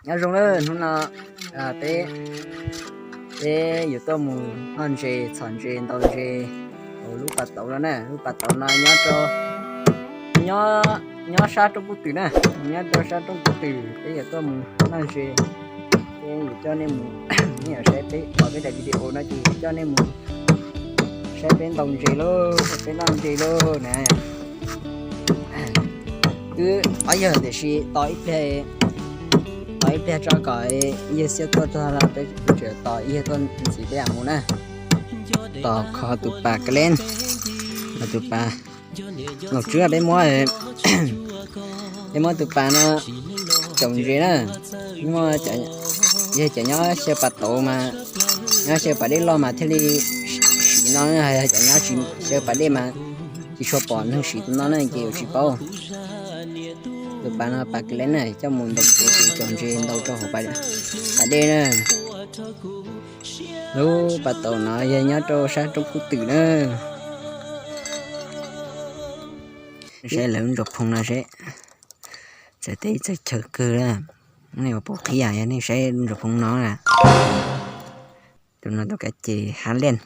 Nyob zoo lawm, hnub no peb, peb yuav tuaj mus noj ntses, txhom ntses, ntaus ntses hauv lub pas tauv no na. Lub pas tauv no nyob rau, nyob, nyob sab roob kub twm na, nyob rau sab roob kub twm, peb yuav tuaj mus noj ntses. Peb yuav coj nej mus, nej yuav saib peb, pom peb daim video no ces yuav coj nej mus saib peb ntaus ntses lauj, peb noj ntses lauj na. Wb ob yawg tiam sis tos ib pliag, tos ib pliag tso kom yawg Xiab tuaj txog los peb tseem tos yawg tuaj ntxiv peb mam mus na. Tos kho tus pas Kalen, tus pas Laus Tswb, peb muab, peb muab tus pas no caum ntses na. Muaj, yog cov nyob xyaw pas tauv mas, nyob xyaw pas dej loj mas thiaj li siv no, yog cov nyob tsis xyaw pas dej mas tsis tshua pom neeg siv tus no na ces yuav tsis paub. Tus pas no pas Kalen na, coj mus ntaus ntses, caum ntses ntau rau hauv pas dej na. Lub pas tauv no yog nyob rau sab roob kub twm na. Saib lawv ntsuas phoo no seb, txawm tej txawj chaw kawg na. Nej ua pom qhib yog nej saib ntsuas phoo no na. Tus no tus kav ces hab leej.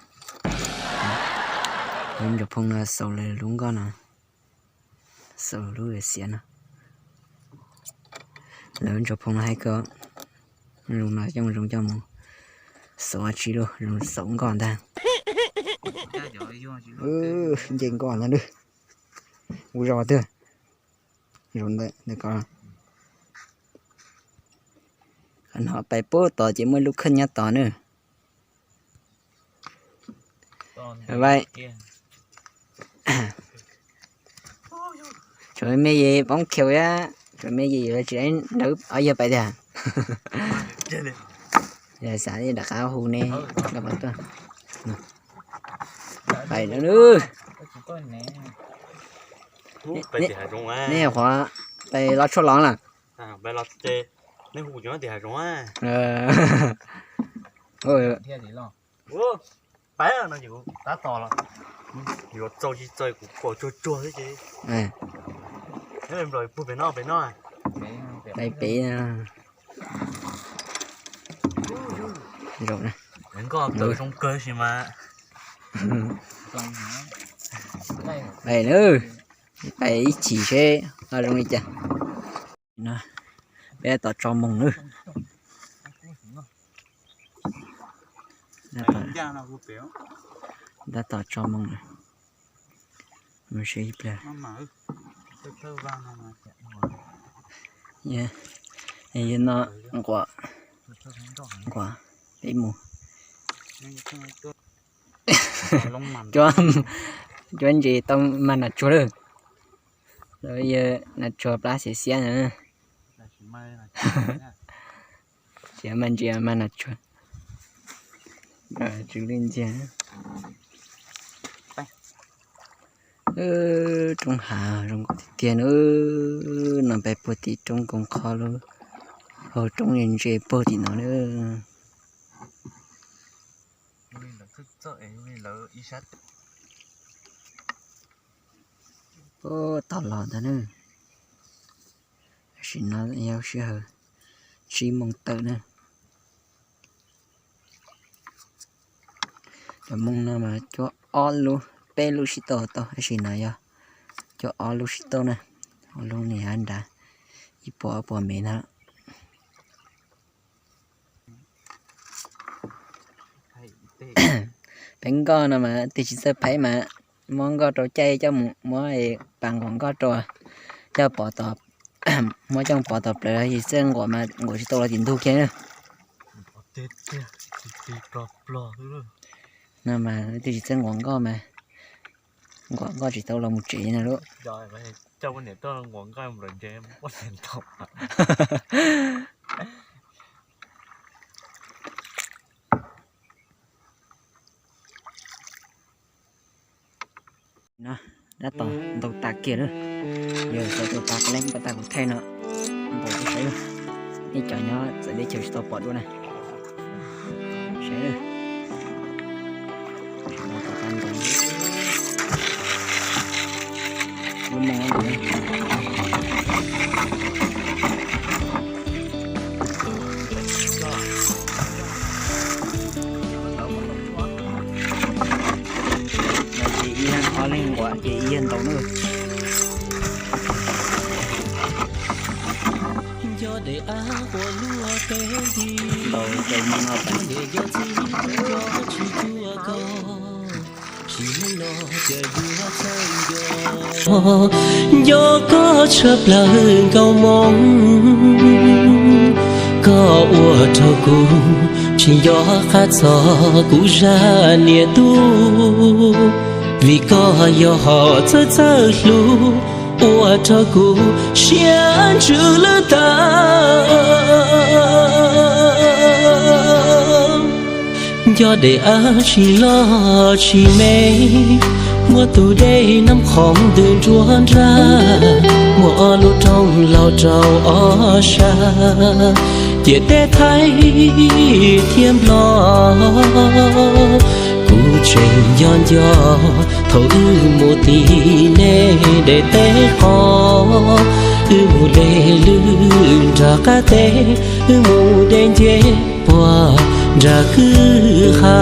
Lawv ntsuas phoo no xaus lawv lub nkoj no, xaus lub xiav no. Lawv ntsuas phoo no hais ko, zoo no coj zoo coj mus xaus tsi lub, zoo xaus nkoj ntag. Nce nkoj ntag lub, ua zog twg. Zoo ntawm ko, qhov no pais pub tod ces muaj ib lub khej nyob tod na. Tshuav me yis poob khiaus, tshuav me yis yuav tsis ntawd ob yawg pais tiag. Xav li rov qab hu ne, pais na. Nej qhuav pais los tshuaj los lawm. Pais no tab tom los yuav txaus tsis txaus kuv pom tsuag tsuag xwb ces. Pais pem zoo na. Nkoj tawm zoo kawg si mas. Pais na, pais ib chim seb zoo li cas. Peb tab tom tso moos na. Tab tom tso moos na. Mus seb ib pliag. Yog no nquam, nquam peb mus. Cuab, cuab ntses tau mag nas tsuag lawm. Lawv yog nas tsuag plab xiav xiab na. Tsis mag ntses mag nas tsuag. Tsw li ntxiag. Roob hav zoo tiag tiag na. No peb puag tim roob koom qho lub hauv roob ntse puag tim no na. Tau los ntag na. Tam sim no yog sij hawm tsib moos tawm na. Cov moos no mas cuab ob lub, peb lub sib tau tau, tab sis no yog cuab ob lub sib tau na. Ob lub ni hav nrad ib puas ob puas mev ntag. Peb nkoj no mas tig tsis txawj phaib mas muab nkoj rau caij coj mus, muab pas nquam nkoj rau, coj pov tom, muab coj pov tom plawv, tsis txawj nquam mas nquam tsis tau los tim ntug kiag na. No mas tig tsis txawj nquam nkoj mas nquam nkoj tsis tau los mus tsev na lub. No, tab tom ntaus tas kiag lawm. Yog xav tus pas leeb pas tag kuv thaij no ntaus saib, nej cov nyob txawv teb chaws tsis tau pom dua na. Saib, lub moos no. Tau na. Nco de av quas luaj teb nti, ntaus cau mog no tas. Yog txij nco tsis cuag koj, sim neej no ces yuav txawj nco. Nco koj tshaj plaws nkaus moo, koj ua rau kuv tsis nco qab txog kuv zaj niam tub. Vim koj yog hom txawj txawj hlub, ua rau kuv siab ntsws lwj tag. Nco de av tsis loj tsis me, muaj tus dej Nab Qhoom ntws nruab nrag, muaj ob lub roob laug rau ob sab, ciam teb Thaib thiab Nplog. Kuv tseem nco nco thaum wb mus tim nej daim teb qos, wb mus de lwj nram qab teb, wb mus de nce puag nram kwj ha.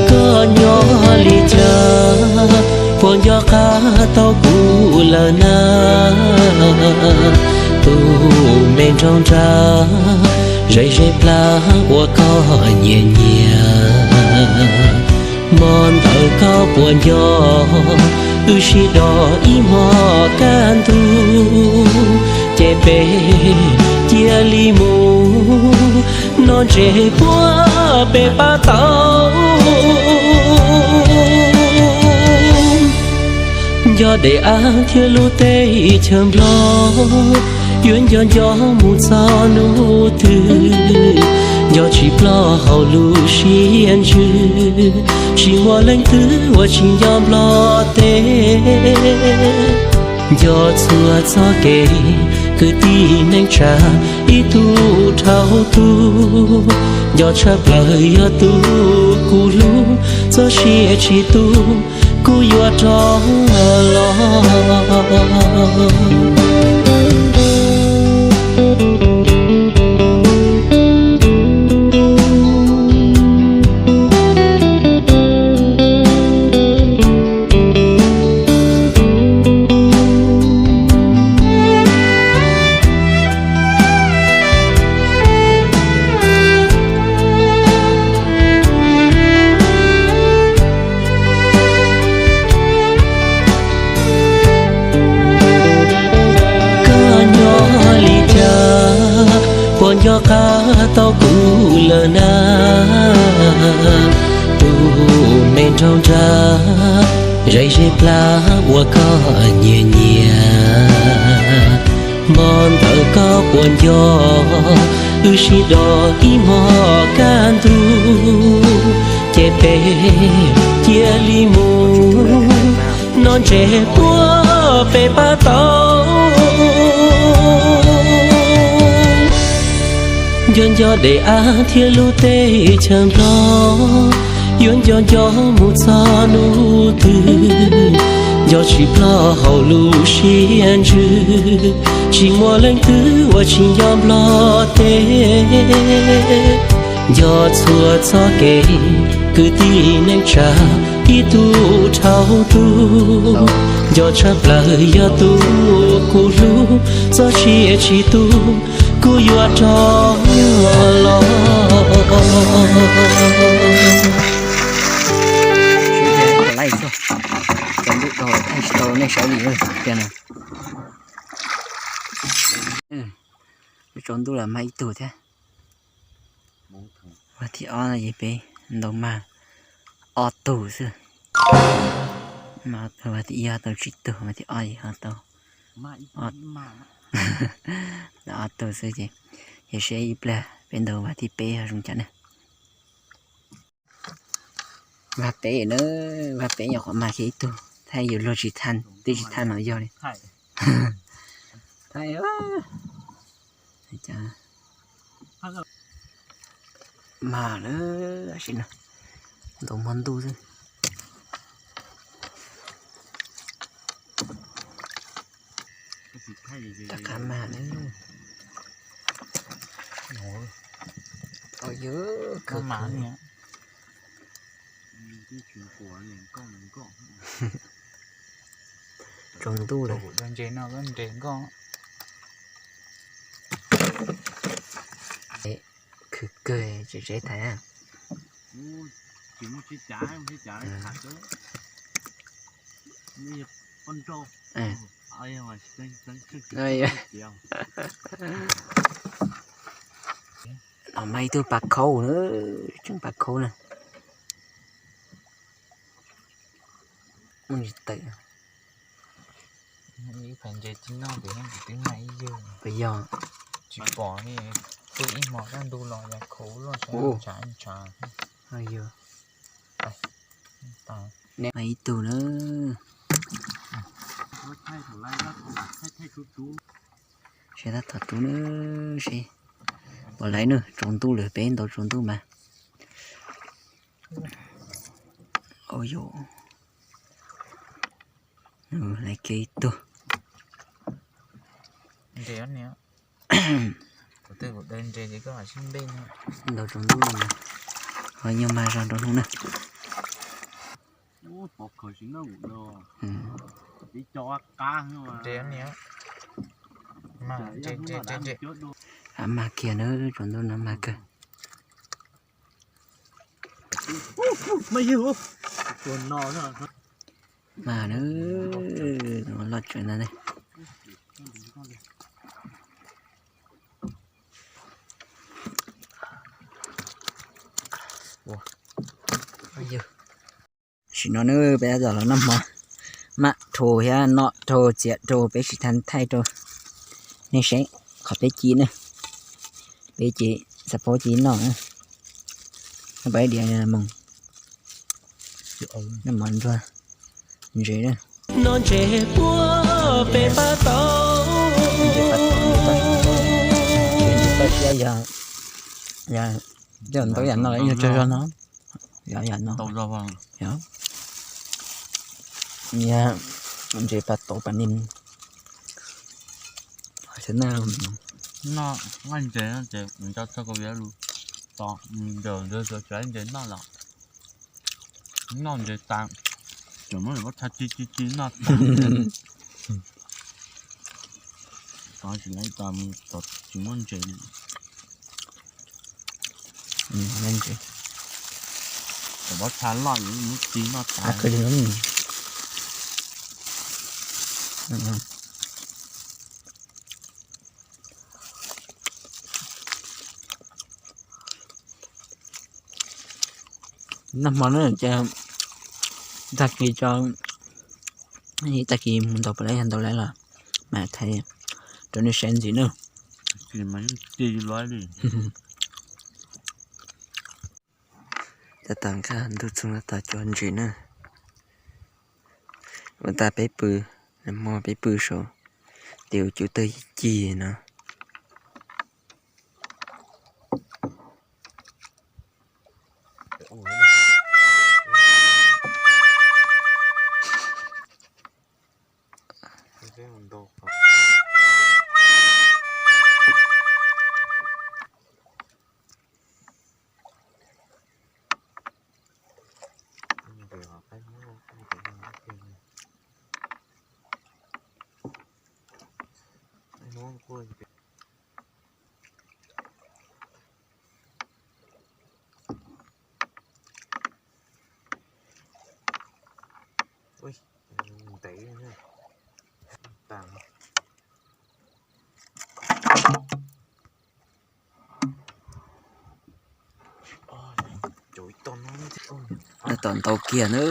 Koj nyob li cas, puas nco qab tau kuv lawm na? Tus me nraug nrag, zej zeb plab uas koj nyiam nyiam, hmo ntawd koj puas nco? Wb sib do ib hmos kaj ntug, ces peb cia li mus, no ntsej puab peb pab tau. Nco de av thiab lub teb chaws Nplog, yuav nco nco mus txog hnub twg, nco tsis ploj hauv lub siab ntsws. Tsis muaj leej twg uas tsis nco Nplog teb. Nco txhua txoj kev, kwv tij neej tsa ib tug dhau tus. Nco tshaj plaws yog tus kuv hlub, txoj sia tsis tu kuv yuav rov los. Koj nyob li cas, puas nco qab tau kuv lawm na? Tus me nraug nrag, zej zeb plab uas koj nyiam nyiam, hmo ntawd koj puas nco? Wb sib do ib hmos kaj ntug, ces peb cia li mus, no ntsej puab peb pab tau. Nco nco de av thiab lub teb chaws Nplog, yuav nco nco mus txog hnub twg. Nco tsis ploj hauv lub siab ntsws, tsis muaj leej twg uas tsis nco Nplog teb. Nco txhua txoj kev, kwv tij neej tsa ib tug dhau tus. Nco tshaj plaws yog tus kuv hlub, txoj sia tsis tu kuv yuav rov los. Tsaus ntuj los thaij tsis tau nej saib li tiag na. Tsaus ntuj los mag ib tug thiab. Vas thib ob no ces peb ntaus mag ob tug xwb. Vas thib ib ho tau tsib tug, vas thib ob ces ho tau ob tug xwb ces, ces seb ib pliag peb ntaus vas thib peb ho zoo cas na. Vas peb na, vas peb nyuam qhuav mag kiag ib tug, thaij yuav luag tsis thaij, twb tsis thaij mas yog li. Mag lawm, tab sis no ntaus hmo ntuj xwb. Rov qab mag na. Yog kawg. Tsaus ntuj lawm. Khwv kawg tseem tseb thaiv. Los mas ib tug pas khaub na, tseem pas khaub na. Mus tsis tawm. Ib phav ntses tsis noj ces twb mag ib yawg. Puas yog? Tsis pom li, pw ib hmo kaj ntug los yog khaub luaj ntshav ntshav. Yog. Mag ib tug na. Seb tab tom rub na, seb puas laiv na, tsaus ntuj lawm, peb ntaus tsaus ntuj mas. Au yau, laiv kiag ib tug. Ntaus tsaus ntuj no, ho nyuag mag zog nrau hnub na. Mag kiag na, tsaus ntuj no mag kawg. Mag na, loj tsev ntag ne. Tam sim no na peb tab tom los noj hmo, maj dhau thiab noj dhau txiav dhau, peb sim thaij rau nej saib qhov peb ci na. Peb ci xav paub ci noj na. Peb diav moos, noj mov ntsuag ntses na. Noj ntses puag pem pab tau. Ntses paj siab yog, yog coj ntau yam no los yog tsawg zog no. Yog yam no, yog ntses pas tauv pas ni. Noj nqaij ntses no ces nco txog kaus viav lus, tos ntawm ntses tsuav ntses noj los noj ntses tas, tseem muab lawv pob txha ci ci ci noj tas. Tsis muaj ntses li. Cov pob txha loj yuav muab ci noj tas. Noj hmo na ces tag kis tso, tag kis mus ntaus pas lab yog ntaus lawm los mam thaij rau nej saib ntxiv na. Tab tom nkag ntug txoog tab tom cov ntses na. Ua tas peb pw, nag hmo peb pw saum tes ua cub tawg ci no. Ntev, tas. Tab tom ntaus kiag na.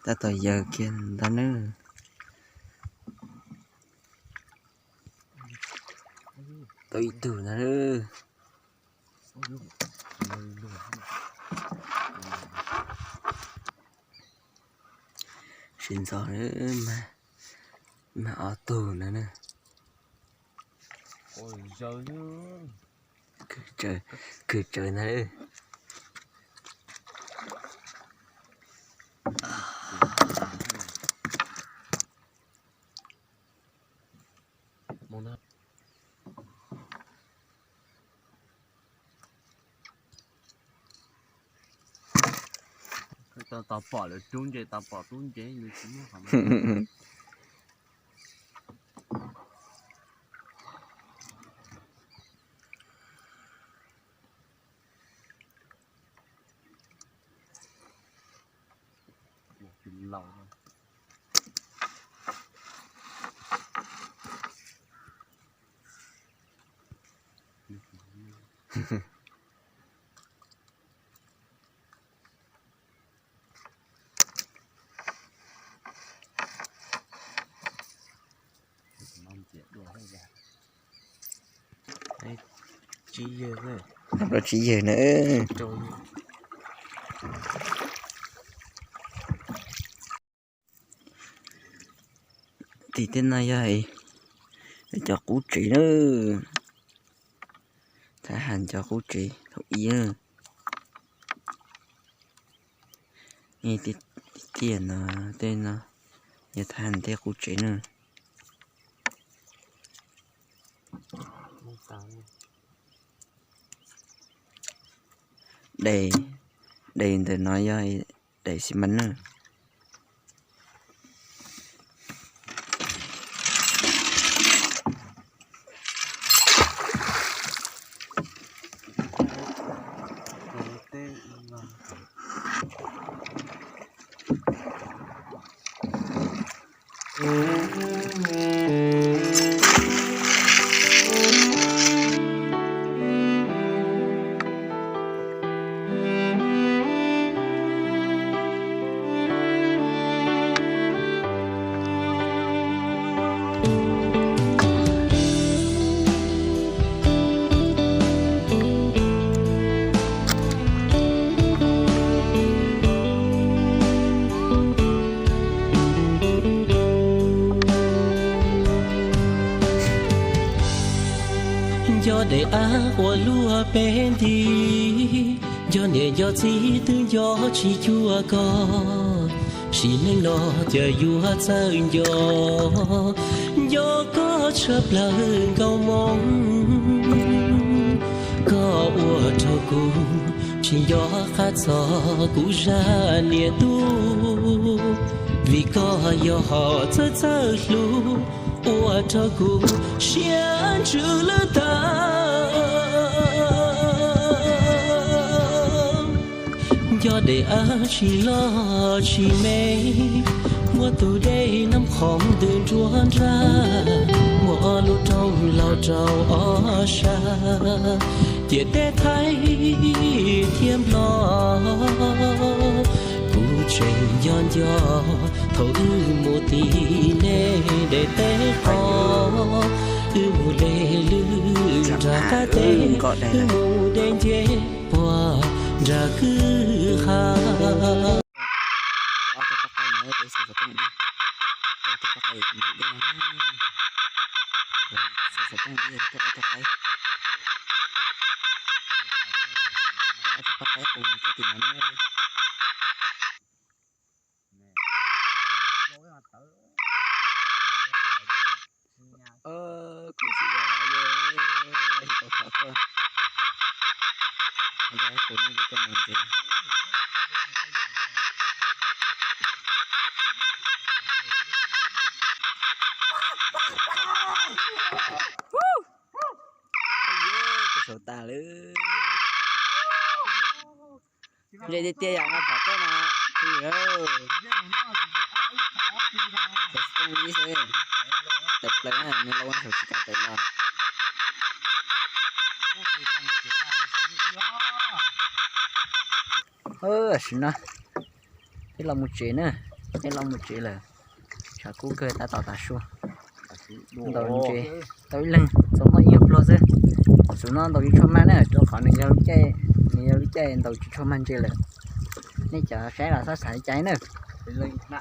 Tab tom yaws kiag ntag na. Tau ib tug ntag na. Sib ntxov mas. Ob tug no na. Kawg tsawv ntag. Tau pom lawv tub ntses, tau pom tub ntses nws tsis muaj qhov. Tsib yawg na. Tim tej no yog cov qub tsev na. Thab Ham cov qub tsev thaum ub na. Tiag no, tej no yog Thab Ham tej qub tsev na. Daim, daim ntawm no yog daim xi mas na. Nco daim av quas luaj peb nti, nco niam nco txiv twb nco tsis cuag koj, sim neej no cas yuav txawj nco, nco koj tshaj plaws nkauj Hmoob. Koj ua rau kuv tsis nco qab txog kuv zaj niam tub, vim koj yog hom txawj txawj hlub, ua rau kuv siab ntsws lwj tag. Nco daim av tsis loj tsis me, muaj tus dej Nab Qhoom ntws nruab nrag, muaj ob lub roob laus rau ob sab, ciam teb Thaib thiab Nplog. Kuv tseem nco nco thaum wb mus tim nej daim teb qos, wb mus de lwj nram qab teb, wb mus de nce puag nram kwj ha. Kuv tsis yog, kuv tsis yog, kuv nej li coj mus ntxiv. Tus saum tas lawm. Ntshe tiag tiag yam no pom tuaj mas khwv lawm. Xov tooj ib xwb, tawm plaws na, nws los ua saum tsis kam tawm los. Tam sim no peb los mus tsev na, peb los mus tsev lawm. Tshav kub kawg tab tom tav su. Ntaus ntses tau ib leeg txog muaj ib nyuag pluag xwb. Tam sim no ntaus tsis tshua mag na, rau qhov nws yog lub caij, nws yog lub caij ntaus tsis tshua mag ntses lawm. Nej cov saib los txhob xav li cas na. Ua li no,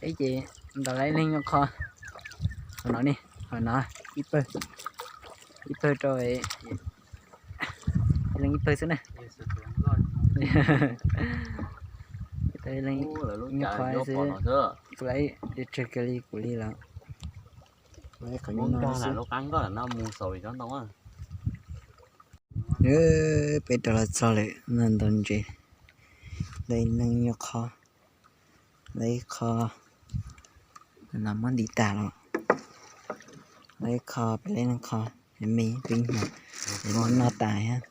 Ib ces ntaus lawv ib leeg nyuag qho. Qhov no ne, qhov no ib pawg, ib pawg rau, leej ib pawg xwb na. Nyuag qho xwb, kuv lawv tsawg kiag li kuv li lawm. Lawv qhov nyuag no xwb. Peb rov los txog lawm no, ntaus ntses, lawv ib leeg nyuag qho, lawv ib qho, no muab ntim tas los, lawv ib qho, peb lawv ib leeg qho, me peb ib hmos, es muab noj tas thiab.